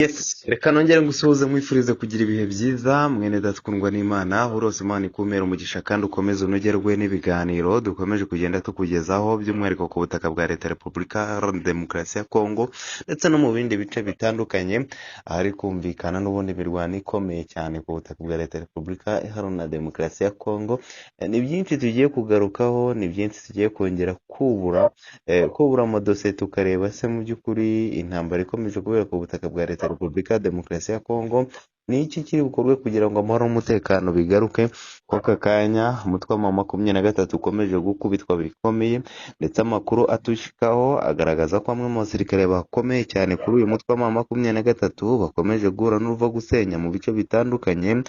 Yes, reka nongere ngusuhuze nkwifurize kugira ibihe byiza, mwene data ukundwa n'Imana, urose Imana ikumere umugisha kandi ukomeze unogerwe n'ibiganiro dukomeje kugenda tukugezaho, by'umwihariko ku butaka bwa Leta ya Repubulika Iharanira Demokarasi ya Kongo ndetse no mu bindi bice bitandukanye, ahari kumvikana n'ubundi mirwano ikomeye cyane ku butaka bwa Leta ya Repubulika Iharanira Demokarasi ya Kongo. Ni byinshi tugiye kugarukaho, ni byinshi tugiye kongera kubura, kubura amadosiye tukareba se mu by'ukuri intambara ikomeje kubera ku butaka bwa Leta ya Repubulika ya Demokarasi ya Kongo ni iki kiri bukorwe kugira ngo amahoro n'umutekano bigaruke. Ko aka kanya umutwe wa 23 ukomeje gukubitwa bikomeye, ndetse amakuru atushikaho agaragaza ko bamwe mu basirikare bakomeye cyane kuri uyu mutwe wa 23 bakomeje guhura n'uruva gusenya mu bice bitandukanye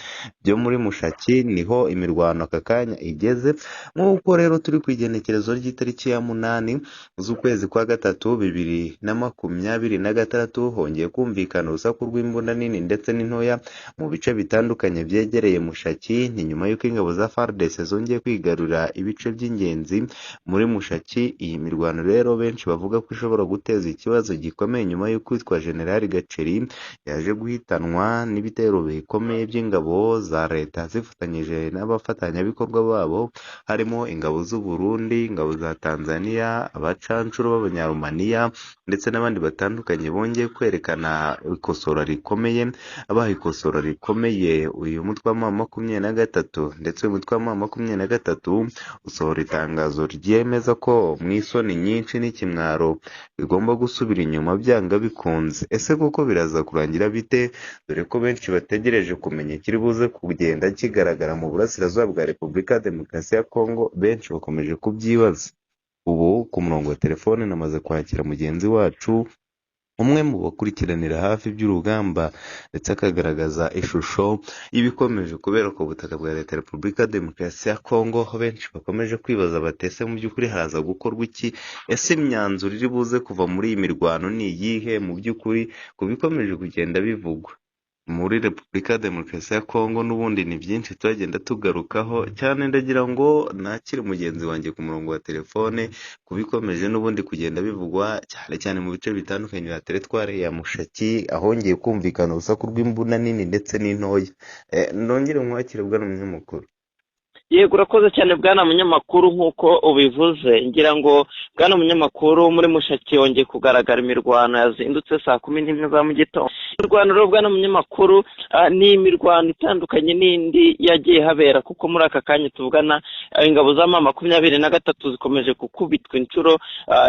byo muri Mushaki, niho imirwano aka kanya igeze. Nk'uko rero turi ku igenekerezo ry'itariki ya 8 z'ukwezi kwa gatatu 2026, hongeye kumvikana urusaku rw'imbunda nini ndetse n'intoya mu bice bitandukanye byegereye Mushaki. Ni nyuma y'uko ingabo za FARDC zongeye kwigarurira ibice by'ingenzi muri Mushaki. Iyi mirwano rero benshi bavuga ko ishobora guteza ikibazo gikomeye nyuma y'uko uwitwa General Gaceri yaje guhitanwa n'ibitero bikomeye by'ingabo za leta zifatanyije n'abafatanyabikorwa babo, harimo ingabo z'u Burundi, ingabo za Tanzania, abacancuro b'Abanyarumaniya ndetse n'abandi batandukanye. Bongeye kwerekana ikosora rikomeye, abaha ikosora rikomeye uyu mutwe wa 23, ndetse uyu mutwe wa 23 usohora itangazo ryemeza ko mu isoni nyinshi n'ikimwaro bigomba gusubira inyuma byanga bikunze. Ese koko biraza kurangira bite? Dore ko benshi bategereje kumenya ikiri buze kugenda kigaragara mu burasirazuba bwa Repubulika ya Demokarasi ya Kongo, benshi bakomeje kubyibaza. Ubu ku murongo wa telefone namaze kwakira mugenzi wacu, umwe mu bakurikiranira hafi iby'urugamba ndetse akagaragaza ishusho y'ibikomeje kubera ku butaka bwa Leta ya Repubulika ya Demokarasi ya Kongo, aho benshi bakomeje kwibaza bati ese mu by'ukuri haraza gukorwa iki? Ese imyanzuro iri buze kuva muri iyi mirwano ni iyihe mu by'ukuri ku bikomeje kugenda bivugwa muri Repubulika ya Demokarasi ya Kongo? N'ubundi ni byinshi turagenda tugarukaho cyane. Ndagira ngo nakire mugenzi wanjye ku murongo wa telefone ku bikomeje n'ubundi kugenda bivugwa cyane cyane mu bice bitandukanye bya teritwari ya Mushaki, ahongeye kumvikana urusaku rw'imbunda nini ndetse n'intoya. Nongere nkwakire bwana munyamakuru. Yego, urakoze cyane bwana munyamakuru. Nk'uko ubivuze, ngira ngo bwana munyamakuru, muri Mushaki yongeye kugaragara imirwano yazindutse saa 11 za mu gitondo. Imirwano rero bwana munyamakuru, ni imirwano itandukanye n'indi yagiye habera, kuko muri aka kanya tuvugana ingabo za 23 zikomeje gukubitwa inshuro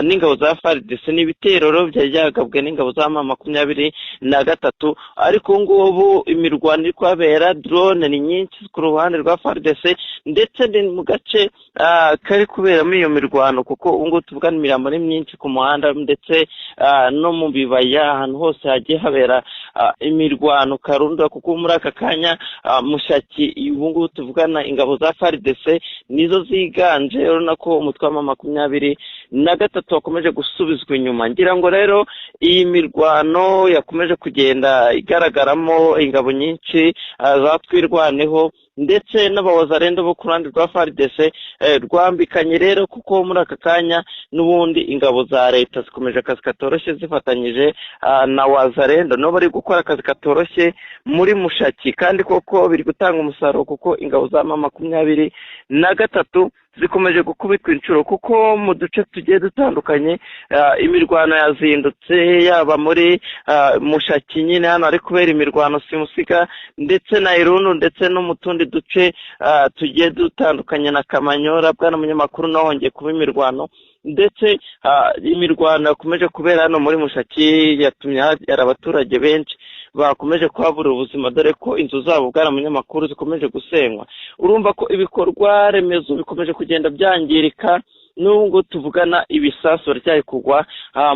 n'ingabo za FARDC. N'ibitero rero byari byagabwe n'ingabo za 23, ariko ubu ngubu imirwano iri kuhabera, drone ni nyinshi ku ruhande rwa FARDC, ndetse ni mu gace kari kuberamo iyo mirwano, kuko ubu ngubu tuvugana imirambo ni myinshi ku muhanda ndetse no mu bibaya, ahantu hose hagiye habera imirwano karundura. Kuko muri aka kanya Mushaki ubu ngubu tuvugana ingabo za FARDC nizo ziganje. Urabona ko umutwe wa 23 wakomeje gusubizwa inyuma. Ngira ngo rero iyi mirwano yakomeje kugenda igaragaramo ingabo nyinshi za Twirwaneho ndetse n'abawazarendo bo ku ruhande rwa FARDC, rwambikanye rero, kuko muri aka kanya n'ubundi ingabo za leta zikomeje akazi katoroshye zifatanyije na wazarendo, nabo bari gukora akazi katoroshye muri Mushaki, kandi koko biri gutanga umusaruro, kuko ingabo za 23 zikomeje gukubitwa inshuro, kuko mu duce tugiye dutandukanye imirwano yazindutse, yaba muri Mushaki nyine hano hari kubera imirwano simusiga, ndetse na Irundu, ndetse no mu tundi duce tugiye dutandukanye na Kamanyora. Bwana munyamakuru, naho hongeye kuba imirwano, ndetse imirwano yakomeje kubera hano muri Mushaki yatumye hari abaturage benshi bakomeje kuhabura ubuzima, dore ko inzu zabo bwana munyamakuru zikomeje gusenywa. Urumva ko ibikorwa remezo bikomeje kugenda byangirika. N'ubu ngubu tuvugana ibisasu biracyari kugwa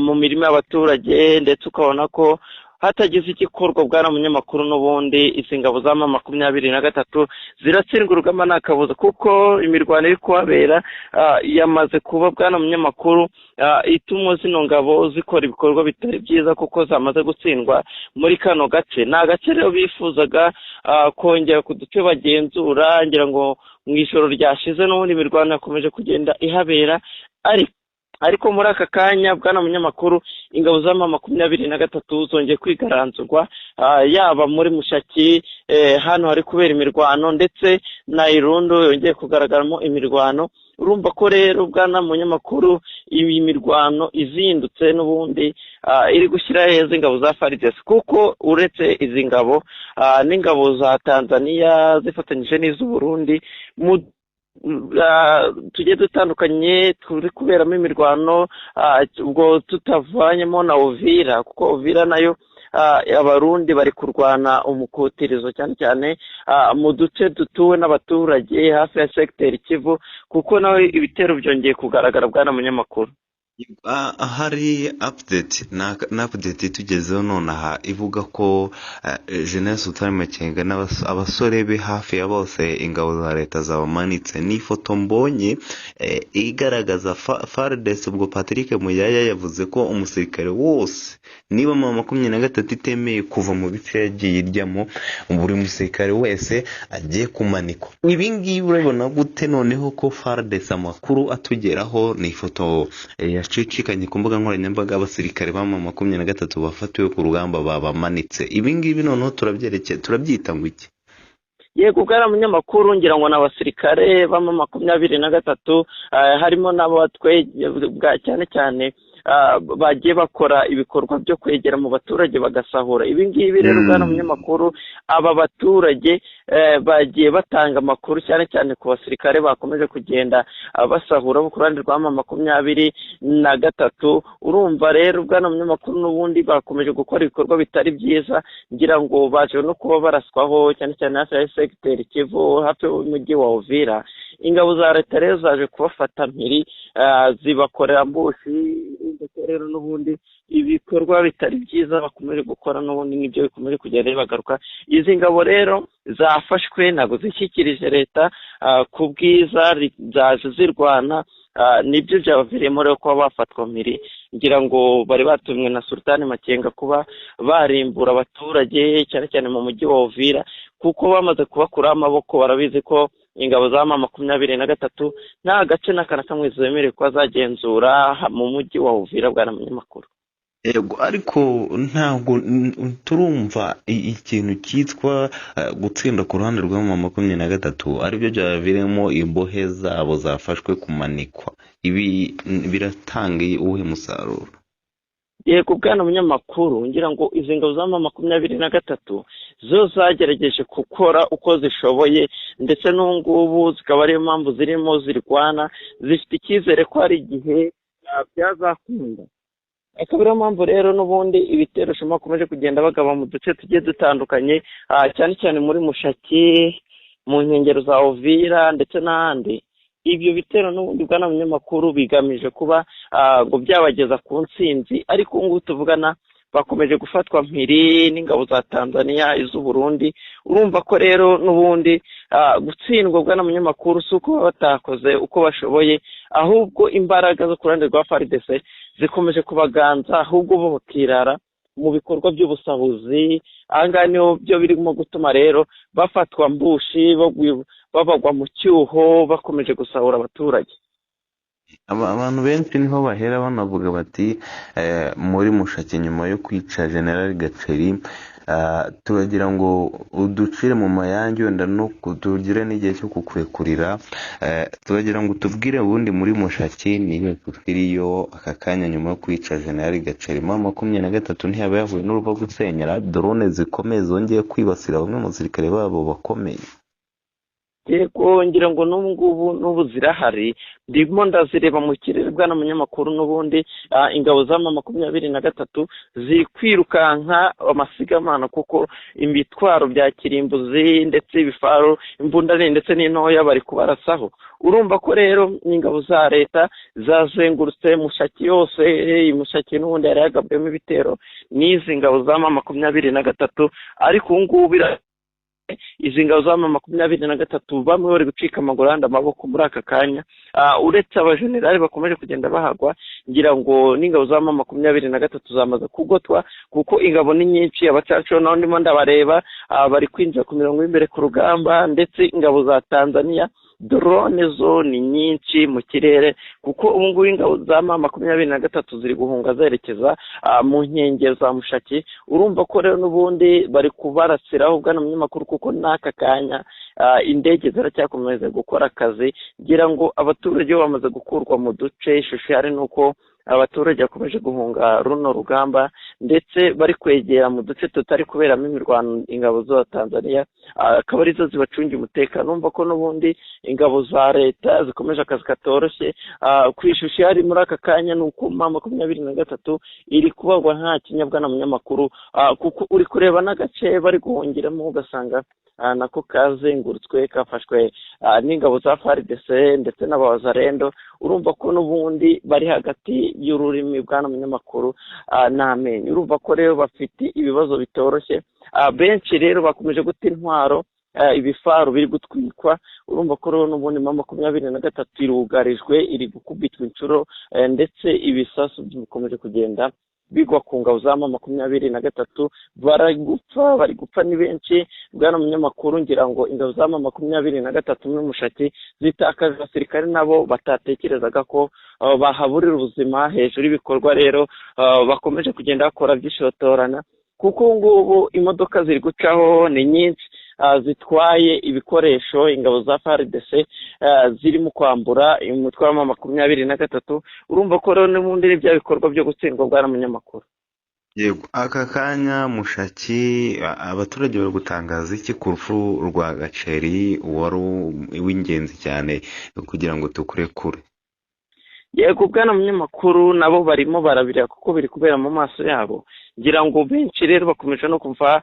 mu mirima y'abaturage, ndetse ukabona ko hatagize igikorwa bwana munyamakuru, n'ubundi izi ngabo za 23 ziratsindwa urugamba nta kabuza, kuko imirwano iri kuhabera yamaze kuba bwana munyamakuru ituma zino ngabo zikora ibikorwa bitari byiza, kuko zamaze gutsindwa muri kano gace. Ni agace rero bifuzaga kongera ku duce bagenzura. Ngira ngo mu ijoro ryashize n'ubundi imirwano yakomeje kugenda ihabera, ariko Ariko muri aka kanya, bwana munyamakuru, ingabo za M23 zongeye kwigaranzurwa, yaba muri Mushaki, hano hari kubera imirwano, ndetse na Irundo yongeye kugaragaramo imirwano. Urumva ko rero, bwana munyamakuru, iyi mirwano izindutse n'ubundi iri gushyira heza ingabo za FARDC, kuko uretse izi ngabo n'ingabo za Tanzania zifatanyije n'iz'u Burundi mu tugiye dutandukanye turi kuberamo imirwano, ubwo tutavanyemo na Uvira, kuko Uvira nayo Abarundi bari kurwana umukutirizo, cyane cyane mu duce dutuwe n'abaturage hafi ya segiteri Kivu, kuko nawe ibitero byongeye kugaragara, bwana munyamakuru. Hari update na update itugezeho nonaha ivuga ko General Sultan Makenga n'abasore be hafi ya bose ingabo za leta zabamanitse. Ni ifoto mbonye igaragaza FARDC. Ubwo Patrick Muyaya yavuze ko umusirikare wose, niba M23 itemeye kuva mu bice yagiye iryamo, buri musirikare wese agiye kumanikwa. Ibi ngibi urabibona gute noneho ko FARDC, amakuru atugeraho ni ifoto yacicikanye ku mbuga nkoranyambaga, abasirikare ba M23 bafatiwe ku rugamba babamanitse? Ibi ngibi noneho turabyerekeye, turabyita ngo iki? Yego, bwana munyamakuru, ngira ngo ni abasirikare ba M23, harimo n'abatwe cyane cyane bagiye bakora ibikorwa byo kwegera mu baturage bagasahura. Ibi ngibi rero, bwana munyamakuru, aba baturage bagiye batanga amakuru cyane cyane ku basirikare bakomeje kugenda basahura bo ku ruhande rwa M23. Urumva rero, bwana munyamakuru, n'ubundi bakomeje gukora ibikorwa bitari byiza. Ngira ngo baje no kuba baraswaho cyane cyane hafi ya segiteri Kivu, hafi y'umujyi wa Uvira. Ingabo za leta rero zaje kubafata mpiri, zibakorera ambushi. Ndetse rero n'ubundi ibikorwa bitari byiza bakomeje gukora n'ubundi nibyo bikomeje kugenda bibagaruka. Izi ngabo rero zafashwe ntabwo zishyikirije leta ku bwiza, zaje zirwana, nibyo byabaviriyemo rero kuba bafatwa mpiri. Ngira ngo bari batumwe na Sultani Makenga kuba barimbura abaturage cyane cyane mu mujyi wa Uvira, kuko bamaze kubakuraho amaboko. Barabizi ko ingabo za M23 nta gace n'aka na kamwe zemerewe kuba zagenzura mu mujyi wa Uvira, bwana munyamakuru. Yego, ariko ntabwo turumva ikintu cyitwa gutsinda ku ruhande rwa M23, aribyo byaviremo imbohe zabo zafashwe kumanikwa. Ibi biratanga uwuhe musaruro? Yego, bwana munyamakuru, ngira ngo izi ngabo za M23 zo zagerageje gukora uko zishoboye, ndetse n'ubu ngubu zikaba ariyo mpamvu zirimo zirwana, zifite icyizere ko hari igihe byazakunda. Akaba ariyo mpamvu rero n'ubundi ibitero shuma bakomeje kugenda bagaba mu duce tugiye dutandukanye, cyane cyane muri Mushaki, mu nkengero za Uvira ndetse n'ahandi. Ibyo bitero n'ubundi, bwana munyamakuru, bigamije kuba ngo byabageza ku ntsinzi, ariko ubu ngubu tuvugana bakomeje gufatwa mpiri n'ingabo za Tanzania, iz'u Burundi. Urumva ko rero n'ubundi gutsindwa, bwana munyamakuru, si uko baba batakoze uko bashoboye, ahubwo imbaraga zo ku ruhande rwa FARDC zikomeje kubaganza, ahubwo bo bakirara mu bikorwa by'ubusahuzi. Aha ngaha niho byo birimo gutuma rero bafatwa mbushi, babagwa mu cyuho, bakomeje gusahura abaturage. Abantu benshi niho bahera banavuga bati muri Mushaki nyuma yo kwica General Gaceri. Turagira ngo uducire mu mayange, wenda no tugire n'igihe cyo kukurekurira. Turagira ngo utubwire ubundi muri Mushaki nihe iriyo aka kanya nyuma yo kwica General Gaceri? M23 ntiyaba yahuye n'uruva gusenyera, drone zikomeye zongeye kwibasira bamwe mu basirikare babo bakomeye? Yego, ngira ngo n'ubu ngubu n'ubu zirahari, ndimo ndazireba mu kirere, bwana munyamakuru. N'ubundi ingabo za M23 ziri kwirukanka amasigamana, kuko imitwaro bya kirimbuzi ndetse ibifaro, imbunda nini ndetse n'intoya bari kubarasaho. Urumva ko rero ingabo za leta zazengurutse Mushaki yose. Mushaki n'ubundi yari yagabwemo ibitero n'izi ngabo za M23, ariko ubu ngubu izi ngabo za M23 bamwe bari gucika amaguru ahandi amaboko muri aka kanya. Uretse abajenerali bakomeje kugenda bahagwa, ngira ngo n'ingabo za M23 zamaze kugotwa, kuko ingabo ni nyinshi. Abacancuro nabo ndimo ndabareba, bari kwinjira ku mirongo y'imbere ku rugamba, ndetse ingabo za Tanzania Drone zo ni nyinshi mu kirere, kuko ubu ngubu ingabo za M23 ziri guhunga zerekeza mu nkengero za Mushaki. Urumva ko rero n'ubundi bari kubarasiraho bwana munyamakuru, kuko n'aka kanya indege ziracyakomeza gukora akazi. Ngira ngo abaturage bo bamaze gukurwa mu duce, ishusho ihari ni uko abaturage bakomeje guhunga runo rugamba, ndetse bari kwegera mu duce tutari kuberamo imirwano ingabo za Tanzania akaba arizo zibacungira umutekano. Urumva ko n'ubundi ingabo za leta zikomeje akazi katoroshye. Ku ishusho ihari muri aka kanya ni uko M23 iri kubagwa nta kinyabwa na munyamakuru, kuko uri kureba n'agace bari guhungiramo ugasanga nako kazengurutswe kafashwe n'ingabo za FARDC ndetse n'abazarendo. Urumva ko n'ubundi bari hagati y'ururimi bwana munyamakuru n'amenyo. Urumva ko rero bafite ibibazo bitoroshye. Benshi rero bakomeje guta intwaro, ibifaru biri gutwikwa. Urumva ko rero n'ubundi M23 irugarijwe, iri gukubitwa inshuro, ndetse ibisasu bikomeje kugenda bigwa ku ngabo za M23. Baragupfa, bari gupfa ni benshi bwana munyamakuru. Ngira ngo ingabo za M23 muri Mushaki zitakaza abasirikare nabo batatekerezaga ko bahaburira ubuzima hejuru y'ibikorwa rero bakomeje kugenda bakora by'ishotorana, kuko ngubu imodoka ziri gucaho ni nyinshi zitwaye ibikoresho ingabo za FARDC zirimo kwambura umutwe wa M23. Urumva ko rero n'ubundi ni bya bikorwa byo gutsindwa bwana munyamakuru. Yego, aka kanya Mushaki abaturage bari gutangaza iki ku rupfu rwa Gaceri wari w'ingenzi cyane kugira ngo tukurekure? Yego bwana munyamakuru, nabo barimo barabireba kuko biri kubera mu maso yabo. Ngira ngo benshi rero bakomeje no kuva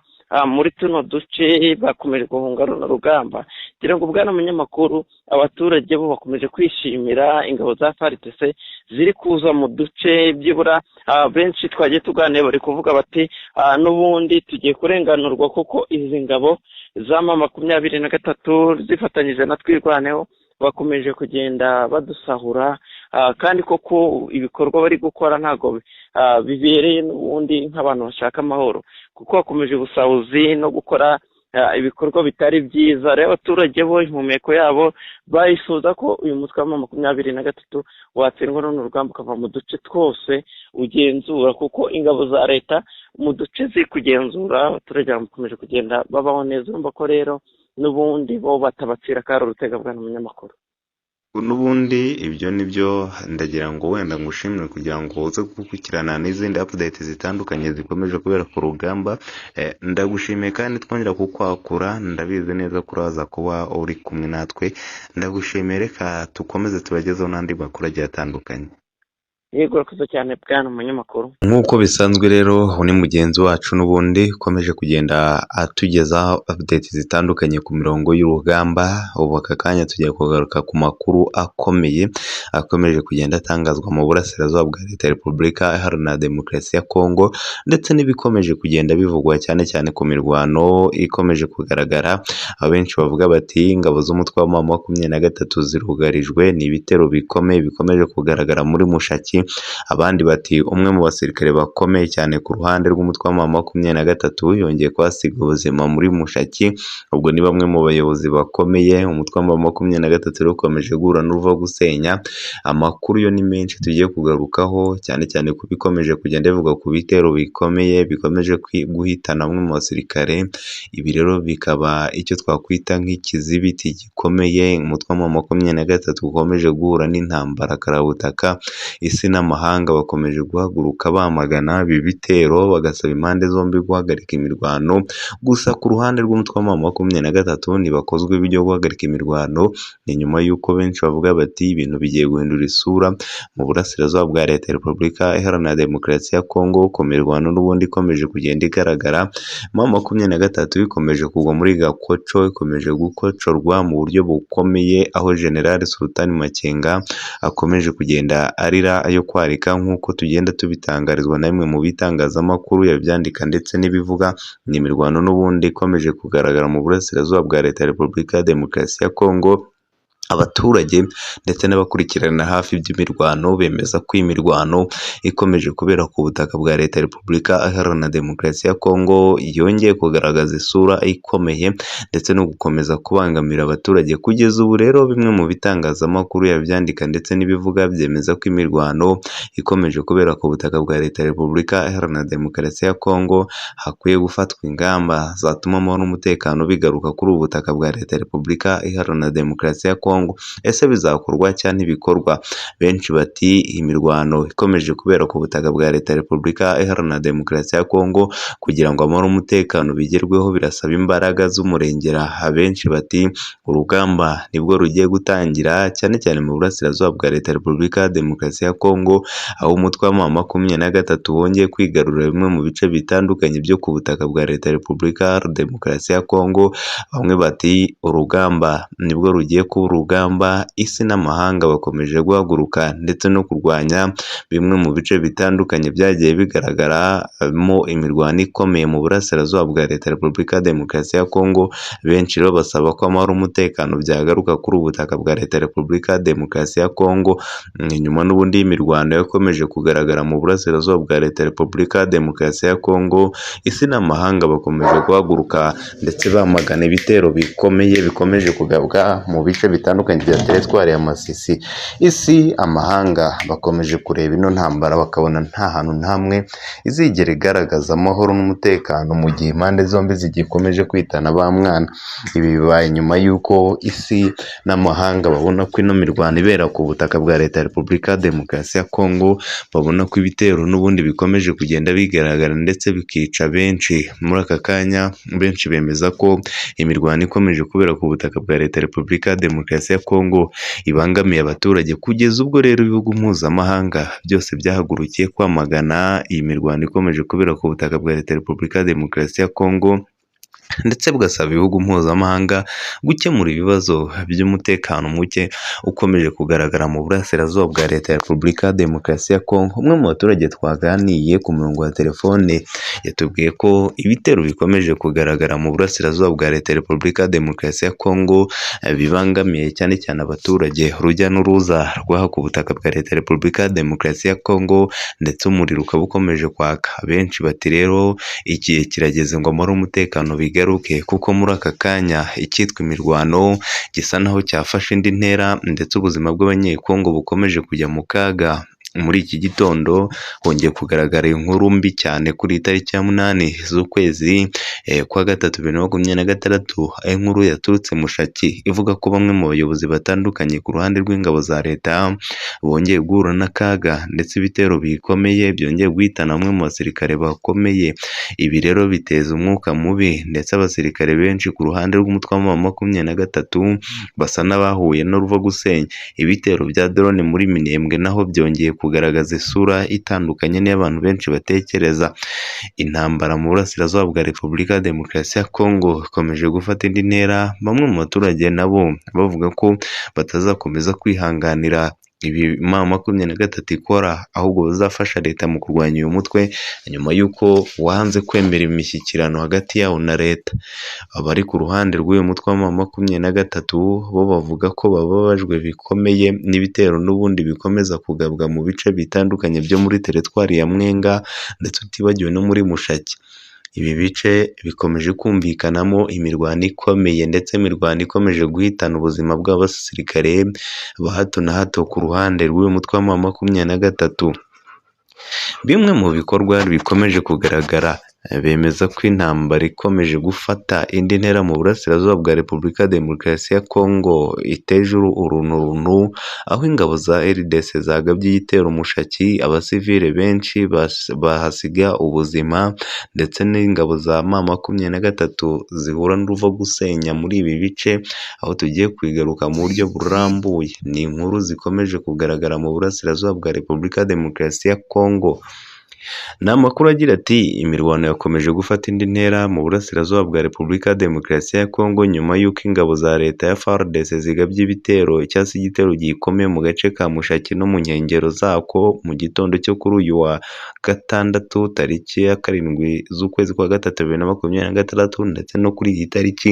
muri tuno duce, bakomeje guhunga runo rugamba. Ngira ngo bwana munyamakuru, abaturage bo bakomeje kwishimira ingabo za FARDC ziri kuza mu duce. Byibura benshi twagiye tuganira bari kuvuga bati n'ubundi tugiye kurenganurwa, kuko izi ngabo za M23 zifatanyije na Twirwaneho bakomeje kugenda badusahura, kandi koko ibikorwa bari gukora ntago bibereye n'ubundi nk'abantu bashaka amahoro, kuko bakomeje ubusahuzi no gukora ibikorwa bitari byiza. Rero abaturage bo impumeko yabo bayifuza ko uyu mutwe wa M23 watsindwa runo rugamba ukava mu duce twose ugenzura, kuko ingabo za leta mu duce ziri kugenzura abaturage bakomeje kugenda babaho neza. Urumva ko rero n'ubundi bo batabacira akari urutega bwana munyamakuru. N'ubundi ibyo nibyo ndagira ngo wenda ngushimire kugira ngo uze gukurikirana n'izindi update zitandukanye zikomeje kubera ku rugamba. Ndagushimiye kandi twongera kukwakura, ndabizi neza ko uraza kuba uri kumwe natwe. Ndagushimiye, reka tukomeze tubagezeho n'andi makuru agiye atandukanye. Yego, urakoze cyane bwana munyamakuru. Nk'uko bisanzwe rero ni mugenzi wacu n'ubundi ukomeje kugenda atugezaho update zitandukanye ku mirongo y'urugamba. Ubu aka kanya tugiye kugaruka ku makuru akomeye akomeje kugenda atangazwa mu burasirazuba bwa Leta ya Repubulika Iharanira Demokarasi ya Kongo, ndetse n'ibikomeje kugenda bivugwa cyane cyane ku mirwano ikomeje kugaragara. Abenshi bavuga bati ingabo z'umutwe wa M23 zirugarijwe ni ibitero bikomeye bikomeje kugaragara muri Mushaki. Abandi bati umwe mu basirikare bakomeye cyane ku ruhande rw'umutwe wa M23 yongeye kuhasiga ubuzima muri Mushaki. Ubwo ni bamwe mu bayobozi bakomeye umutwe wa M23 ukomeje guhura n'uruva gusenya. Amakuru yo ni menshi tugiye kugarukaho, cyane cyane ku bikomeje kugenda bivugwa ku bitero bikomeye bikomeje guhitana bamwe mu basirikare. Ibi rero bikaba icyo twakwita nk'ikizibiti gikomeye umutwe wa M23 ukomeje guhura n'intambara karabutaka. Isi n'amahanga bakomeje guhaguruka bamagana ibi bitero, bagasaba impande zombi guhagarika imirwano. Gusa ku ruhande rw'umutwe wa M23 ntibakozwe ibyo guhagarika imirwano. Ni nyuma y'uko benshi bavuga bati ibintu bigiye guhindura isura mu burasirazuba bwa Leta ya Repubulika Iharanira Demokarasi ya Kongo, ku mirwano n'ubundi ikomeje kugenda igaragara. M23 ikomeje kugwa muri gakoco, ikomeje gukocorwa mu buryo bukomeye, aho General Sultan Makenga akomeje kugenda arira ayo kwarika, nk'uko tugenda tubitangarizwa na bimwe mu bitangazamakuru yabyandika ndetse n'ibivuga. Ni imirwano n'ubundi ikomeje kugaragara mu burasirazuba bwa Leta ya Repubulika ya Demokarasi ya Kongo. Abaturage ndetse n'abakurikirana hafi iby'imirwano bemeza ko iyi mirwano ikomeje kubera ku butaka bwa Leta ya Repubulika Iharanira Demokarasi ya Kongo yongeye kugaragaza isura ikomeye ndetse no gukomeza kubangamira abaturage. Kugeza ubu rero bimwe mu bitangazamakuru yabyandika ndetse n'ibivuga byemeza ko imirwano ikomeje kubera ku butaka bwa Leta ya Repubulika Iharanira Demokarasi ya Kongo hakwiye gufatwa ingamba zatuma amahoro n'umutekano bigaruka kuri ubu butaka bwa Leta ya Repubulika Iharanira Demokarasi ya Kongo. Ese bizakorwa cyangwa ntibikorwa? Benshi bati imirwano ikomeje kubera ku butaka bwa Leta ya Repubulika Iharanira Demokarasi ya Kongo kugira ngo amahoro n'umutekano bigerweho birasaba imbaraga z'umurengera. Abenshi bati urugamba nibwo rugiye gutangira cyane cyane mu burasirazuba bwa Leta ya Repubulika Demokarasi ya Kongo, aho umutwe wa M23 wongeye kwigarurira bimwe mu bice bitandukanye byo ku butaka bwa Leta ya Repubulika Iharanira Demokarasi ya Kongo. Bamwe bati urugamba nibwo rugiye kuba urugamba, isi n'amahanga bakomeje guhaguruka ndetse no kurwanya bimwe mu bice bitandukanye byagiye bigaragaramo imirwano ikomeye mu burasirazuba bwa Leta ya Repubulika Demokarasi ya Kongo. Benshi rero basaba ko amahoro n'umutekano byagaruka kuri ubu butaka bwa Leta ya Repubulika Demokarasi ya Kongo. Nyuma n'ubundi y'imirwano yakomeje kugaragara mu burasirazuba bwa Leta ya Repubulika Demokarasi ya Kongo, isi n'amahanga bakomeje guhaguruka ndetse bamagana ibitero bikomeye bikomeje kugabwa mu bice bitandukanye bya teritwari ya Masisi. Isi, amahanga bakomeje kureba ino ntambara bakabona nta hantu n'hamwe izigera igaragaza amahoro n'umutekano mu gihe impande zombi zigikomeje kwitana ba mwana. Ibi bibaye nyuma y'uko isi n'amahanga babona ko ino mirwano ibera ku butaka bwa Leta ya Repubulika Demokarasi ya Kongo, babona ko ibitero n'ubundi bikomeje kugenda bigaragara ndetse bikica benshi. Muri aka kanya benshi bemeza ko imirwano ikomeje kubera ku butaka bwa Leta ya Repubulika Demokarasi ya Kongo ibangamiye abaturage, kugeza ubwo rero ibihugu mpuzamahanga byose byahagurukiye kwamagana iyi mirwano ikomeje kubera ku butaka bwa Leta ya Repubulika Demokarasi ya Kongo, ndetse bugasaba ibihugu mpuzamahanga gukemura ibibazo by'umutekano muke ukomeje kugaragara mu burasirazuba bwa Leta ya Repubulika Demokarasi ya Kongo. Umwe mu baturage twaganiye ku murongo wa telefone yatubwiye ko ibitero bikomeje kugaragara mu burasirazuba bwa Leta ya Repubulika Demokarasi ya Kongo bibangamiye cyane cyane abaturage, urujya n'uruza rw'aha ku butaka bwa Leta ya Repubulika Demokarasi ya Kongo, ndetse umuriro ukaba ukomeje kwaka. Benshi bati rero igihe kirageze ngo amahoro n'umutekano bigaruke, kuko muri aka kanya icyitwa imirwano gisa naho cyafashe indi ntera, ndetse ubuzima bw'abanyekongo bukomeje kujya mu kaga. Muri iki gitondo hongeye kugaragara inkuru mbi cyane kuri tariki ya 8 z'ukwezi kwa gatatu 2026, aho inkuru yaturutse Mushaki ivuga ko bamwe mu bayobozi batandukanye ku ruhande rw'ingabo za leta bongeye guhura n'akaga, ndetse ibitero bikomeye byongeye guhitana bamwe mu basirikare bakomeye. Ibi rero biteza umwuka mubi, ndetse abasirikare benshi ku ruhande rw'umutwe wa M23 basa n'abahuye n'uruva gusenya. Ibitero bya drone muri Minembwe naho byongeye kugaragaza isura itandukanye n'iy'abantu benshi batekereza. Intambara mu burasirazuba bwa Repubulika Demokarasi ya Kongo ikomeje gufata indi ntera, bamwe mu baturage nabo bavuga ko batazakomeza kwihanganira ibi M23 ikora, ahubwo bazafasha leta mu kurwanya uyu mutwe nyuma y'uko wanze kwemera imishyikirano hagati yawo na leta. Abari ku ruhande rw'uyu mutwe wa M23 bo bavuga ko bababajwe bikomeye n'ibitero n'ubundi bikomeza kugabwa mu bice bitandukanye byo muri teritwari ya Mwenga, ndetse utibagiwe no muri Mushaki. Ibi bice bikomeje kumvikanamo imirwano ikomeye, ndetse imirwano ikomeje guhitana ubuzima bw'abasirikare ba hato na hato ku ruhande rw'uyu mutwe wa M23. Bimwe mu bikorwa bikomeje kugaragara bemeza ko intambara ikomeje gufata indi ntera mu burasirazuba bwa Repubulika Demokarasi ya Kongo iteje urunturuntu, aho ingabo za RDC zagabye igitero Mushaki, abasivile benshi bahasiga ubuzima, ndetse n'ingabo za M23 zihura n'uruva gusenya muri ibi bice, aho tugiye kubigaruka mu buryo burambuye. Ni inkuru zikomeje kugaragara mu burasirazuba bwa Repubulika Demokarasi ya Kongo. Ni amakuru agira ati imirwano yakomeje gufata indi ntera mu burasirazuba bwa Repubulika ya Demokarasi ya Kongo nyuma y'uko ingabo za leta ya FARDC zigabye ibitero cyangwa se igitero gikomeye mu gace ka Mushaki no mu nkengero zako mu gitondo cyo kuri uyu wa gatandatu tariki ya 7 z'ukwezi kwa gatatu 2026 ndetse no kuri iyi tariki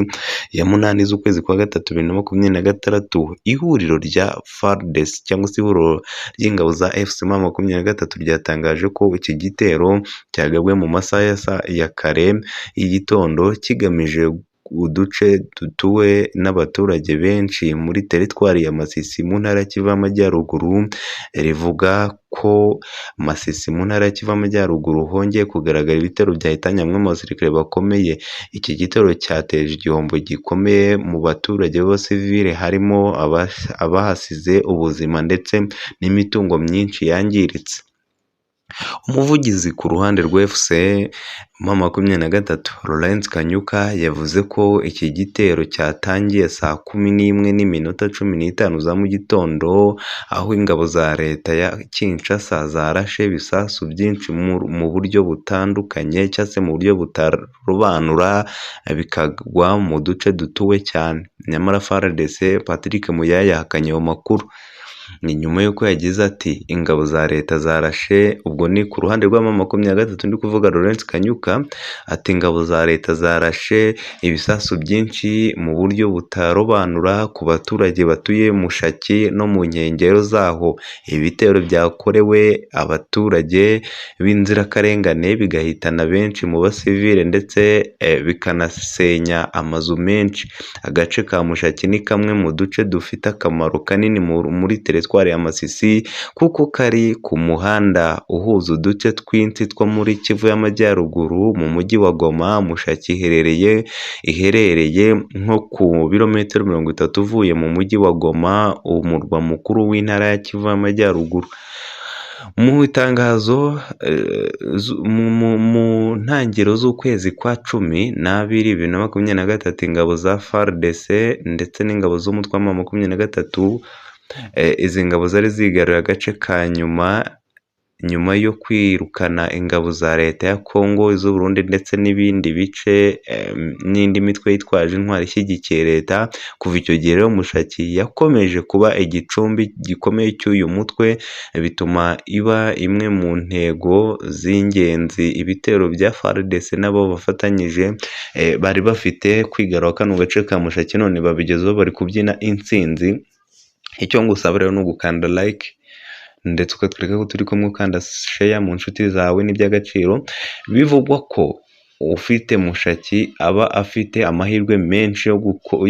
ya 8 z'ukwezi kwa gatatu 2026. Ihuriro rya FARDC cyangwa se ihuriro ry'ingabo za FC M23 ryatangaje ko iki gitero cyagabwe mu masaha ya kare y'igitondo kigamije uduce dutuwe n'abaturage benshi muri teritwari ya Masisi mu ntara ya Kivu y'Amajyaruguru. Rivuga ko Masisi mu ntara ya Kivu y'Amajyaruguru hongeye kugaragara ibitero byahitanye bamwe mu basirikare bakomeye. Iki gitero cyateje igihombo gikomeye mu baturage b'abasivile, harimo abahasize ubuzima ndetse n'imitungo myinshi yangiritse. Umuvugizi ku ruhande rwa FC M23 Lawrence Kanyuka yavuze ko iki gitero cyatangiye saa 11:15 za mu gitondo, aho ingabo za leta ya Kinshasa zarashe ibisasu byinshi mu buryo butandukanye cyangwa se mu buryo butarobanura, bikagwa mu duce dutuwe cyane. Nyamara FARDC Patrick Muyaya yahakanye ayo makuru. Ni nyuma y'uko yagize ati ingabo za leta zarashe, ubwo ni ku ruhande rwa M23 ndi kuvuga Lawrence Kanyuka, ati ingabo za leta zarashe ibisasu byinshi mu buryo butarobanura ku baturage batuye Mushaki no mu nkengero zaho. Ibitero byakorewe abaturage b'inzirakarengane bigahitana benshi mu basivile ndetse bikanasenya amazu menshi. Agace ka Mushaki ni kamwe mu duce dufite akamaro kanini muri teritwari ya Masisi kuko kari ku muhanda uhuza uduce twinshi two muri Kivu y'Amajyaruguru mu mujyi wa Goma. Mushaki iherereye nko ku birometero 30 uvuye mu mujyi wa Goma, umurwa mukuru w'intara ya Kivu y'Amajyaruguru. Mu itangazo mu ntangiriro z'ukwezi kwa 12 2023, ingabo za FARDC ndetse n'ingabo z'umutwe wa M23, izi ngabo zari zigaruriye agace ka nyuma nyuma yo kwirukana ingabo za leta ya Kongo, iz'u Burundi ndetse n'ibindi bice n'indi mitwe yitwaje intwari ishyigikiye leta. Kuva icyo gihe rero Mushaki yakomeje kuba igicumbi gikomeye cy'uyu mutwe, bituma iba imwe mu ntego z'ingenzi ibitero bya FARDC nabo bafatanyije bari bafite kwigarura kano gace ka Mushaki, none babigezeho bari kubyina intsinzi. Icyo ngusaba rero ni ugukanda like ndetse ukatwereka ko turi kumwe, ukanda share mu nshuti zawe n'iby'agaciro. Bivugwa ko ufite Mushaki aba afite amahirwe menshi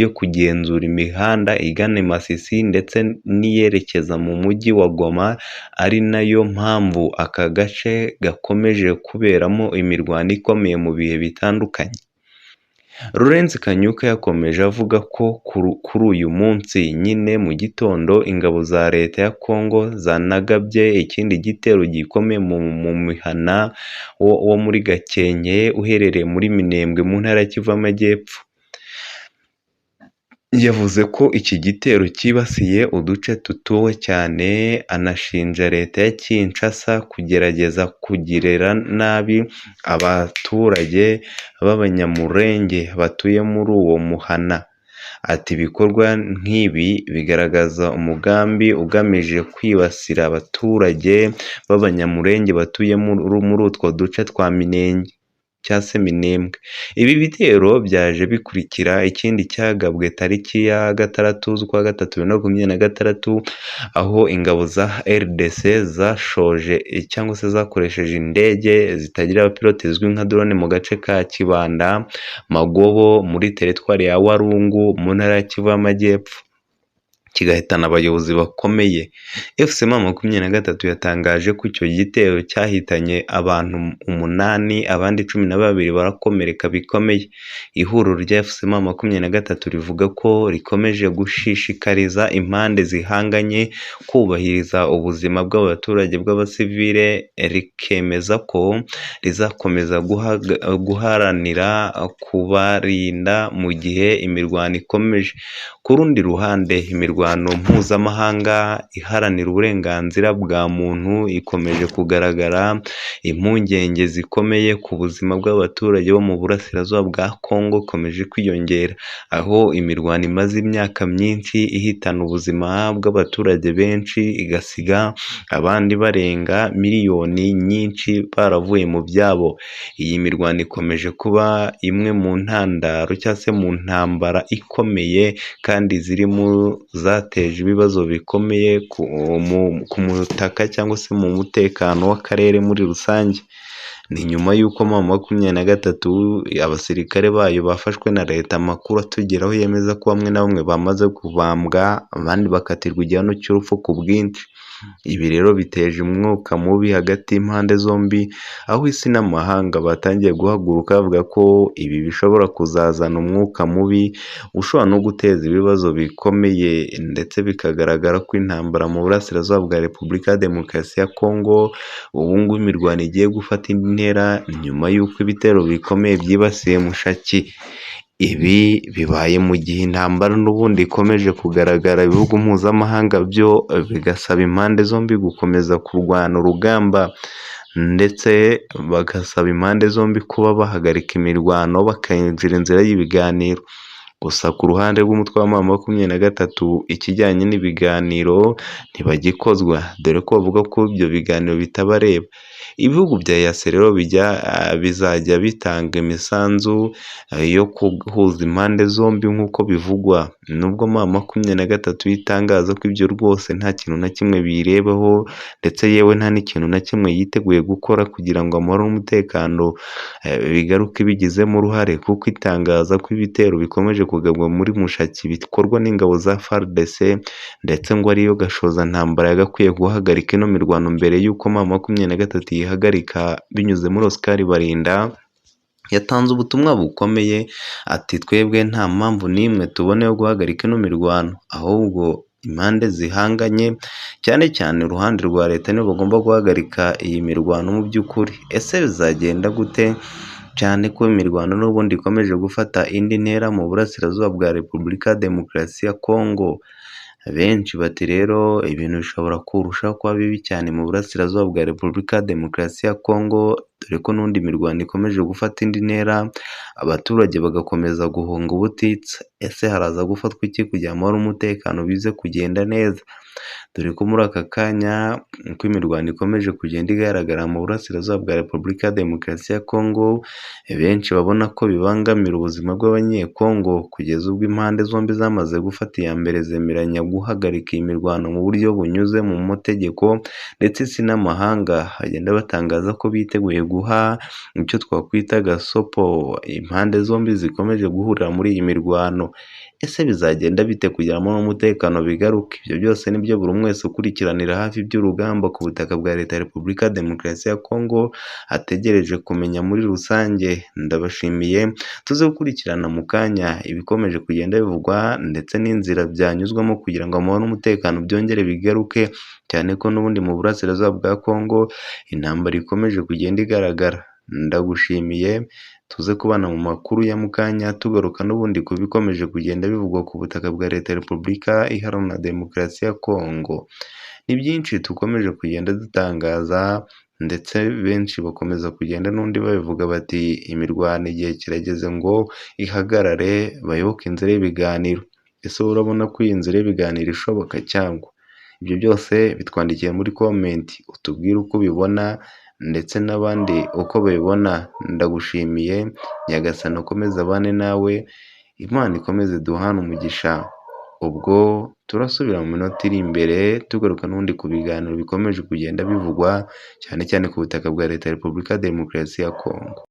yo kugenzura imihanda igana i Masisi ndetse n'iyerekeza mu mujyi wa Goma, ari nayo mpamvu aka gace gakomeje kuberamo imirwano ikomeye mu bihe bitandukanye. Lawrence Kanyuka yakomeje avuga ko kuri uyu munsi nyine mu gitondo ingabo za leta ya Kongo zanagabye ikindi gitero gikomeye mu mihana wo muri Gakenke uherereye muri Minembwe mu ntara ya Kivu y'Amajyepfo. Yavuze ko iki gitero cyibasiye uduce dutuwe cyane, anashinja leta ya Kinshasa kugerageza kugirira nabi abaturage b'Abanyamulenge batuye muri uwo muhana. Ati ibikorwa nk'ibi bigaragaza umugambi ugamije kwibasira abaturage b'Abanyamulenge batuye muri utwo duce twa Minembwe cyangwa se Minembwe. Ibi bitero byaje bikurikira ikindi cyagabwe tariki ya 6 z'ukwa gatatu 2026, aho ingabo za RDC zashoje cyangwa se zakoresheje indege zitagira abapilote zizwi nka drone mu gace ka Kibanda Magobo muri teritwari ya Warungu mu ntara ya Kivu y'Amajyepfo, kigahitana abayobozi bakomeye. FC M23 yatangaje ko icyo gitero cyahitanye abantu 8, abandi 12 barakomereka bikomeye. Ihuriro rya FC M23 rivuga ko rikomeje gushishikariza impande zihanganye kubahiriza ubuzima bw'abaturage bw'abasivile, rikemeza ko rizakomeza guharanira kubarinda mu gihe imirwano ikomeje. Ku rundi ruhande, imirwano Imirwano mpuzamahanga iharanira uburenganzira bwa muntu ikomeje kugaragara impungenge zikomeye ku buzima bw'abaturage bo mu burasirazuba bwa Kongo ikomeje kwiyongera, aho imirwano imaze imyaka myinshi ihitana ubuzima bw'abaturage benshi igasiga abandi barenga miliyoni nyinshi baravuye mu byabo. Iyi mirwano ikomeje kuba imwe mu ntandaro cyangwa se mu ntambara ikomeye kandi ziri mu zateje ibibazo bikomeye ku butaka cyangwa se mu mutekano w'akarere muri rusange. Ni nyuma y'uko M23 abasirikare bayo bafashwe na leta, amakuru atugeraho yemeza ko bamwe na bamwe bamaze kubambwa, abandi bakatirwa igihano cy'urupfu ku bwinshi. Ibi rero biteje umwuka mubi hagati y'impande zombi, aho isi n'amahanga batangiye guhaguruka bavuga ko ibi bishobora kuzazana umwuka mubi ushobora no guteza ibibazo bikomeye, ndetse bikagaragara ko intambara mu burasirazuba bwa Repubulika ya Demokarasi ya Kongo ubu ngubu imirwano igiye gufata indi ntera nyuma y'uko ibitero bikomeye byibasiye Mushaki. Ibi bibaye mu gihe intambara n'ubundi ikomeje kugaragara, ibihugu mpuzamahanga byo bigasaba impande zombi gukomeza kurwana urugamba, ndetse bagasaba impande zombi kuba bahagarika imirwano bakinjira inzira y'ibiganiro. Gusa ku ruhande rw'umutwe wa M23 ikijyanye n'ibiganiro ntibagikozwa, dore ko bavuga ko ibyo biganiro bitabareba. Ibihugu bya EAC rero bizajya bitanga imisanzu yo guhuza impande zombi nk'uko bivugwa, nubwo M23 itangaza ko ibyo rwose nta kintu na kimwe biyirebaho, ndetse yewe nta n'ikintu na kimwe yiteguye gukora kugira ngo amahoro n'umutekano bigaruke bigizemo uruhare, kuko itangaza ko ibitero bikomeje kugabwa muri Mushaki bikorwa n'ingabo za FARDC, ndetse ngo ariyo gashoza ntambara yagakwiye guhagarika ino mirwano mbere y'uko M23 yihagarika binyuze muri Oscar Barinda. Yatanze ubutumwa bukomeye ati twebwe nta mpamvu n'imwe tubona yo guhagarika ino mirwano, ahubwo impande zihanganye cyane cyane uruhande rwa leta nibo bagomba guhagarika iyi mirwano mu by'ukuri. Ese bizagenda gute cyane ko imirwano n'ubundi ikomeje gufata indi ntera mu burasirazuba bwa Repubulika ya Demokarasi ya Kongo? Benshi bati rero ibintu bishobora kurushaho kuba bibi cyane mu burasirazuba bwa Repubulika ya Demokarasi ya Kongo, dore ko n'undi mirwano ikomeje gufata indi ntera, abaturage bagakomeza guhunga ubutitsa. Ese haraza gufatwa iki kugira amahoro n'umutekano bize kugenda neza? Dore ko muri aka kanya uko imirwano ikomeje kugenda igaragara mu burasirazuba bwa Repubulika ya Demokarasi ya Kongo, benshi babona ko bibangamira ubuzima bw'abanyekongo, kugeza ubwo impande zombi zamaze gufata iya mbere zemeranya guhagarika iyi mirwano mu buryo bunyuze mu mategeko, ndetse isi n'amahanga bagenda batangaza ko biteguye guha icyo twakwita gasopo impande zombi zikomeje guhurira muri iyi mirwano. Ese bizagenda bite kugira amahoro n'umutekano bigaruke? Ibyo byose nibyo buri umwe wese ukurikiranira hafi iby'urugamba ku butaka bwa Leta ya Repubulika ya Demokarasi ya Kongo ategereje kumenya muri rusange. Ndabashimiye, tuze gukurikirana mu kanya ibikomeje kugenda bivugwa ndetse n'inzira byanyuzwamo kugira ngo amahoro n'umutekano byongere bigaruke, cyane ko n'ubundi mu burasirazuba bwa Kongo intambara ikomeje kugenda igaragara. Ndagushimiye, tuze kubana mu makuru ya mukanya tugaruka n'ubundi ku bikomeje kugenda bivugwa ku butaka bwa Leta ya Repubulika Iharanira Demokarasi ya Kongo. Ni byinshi dukomeje kugenda dutangaza, ndetse benshi bakomeza kugenda n'undi babivuga bati imirwano igihe kirageze ngo ihagarare, bayoboke inzira y'ibiganiro. Ese wowe urabona ko iyi nzira y'ibiganiro ishoboka cyangwa? Ibyo byose bitwandikiye muri komenti, utubwire uko ubibona ndetse n'abandi uko babibona. Ndagushimiye, Nyagasani akomeze abane nawe, Imana ikomeze duhane umugisha. Ubwo turasubira mu minota iri imbere tugaruka n'ubundi ku biganiro bikomeje kugenda bivugwa cyane cyane ku butaka bwa Leta ya Repubulika ya Demokarasi ya Kongo.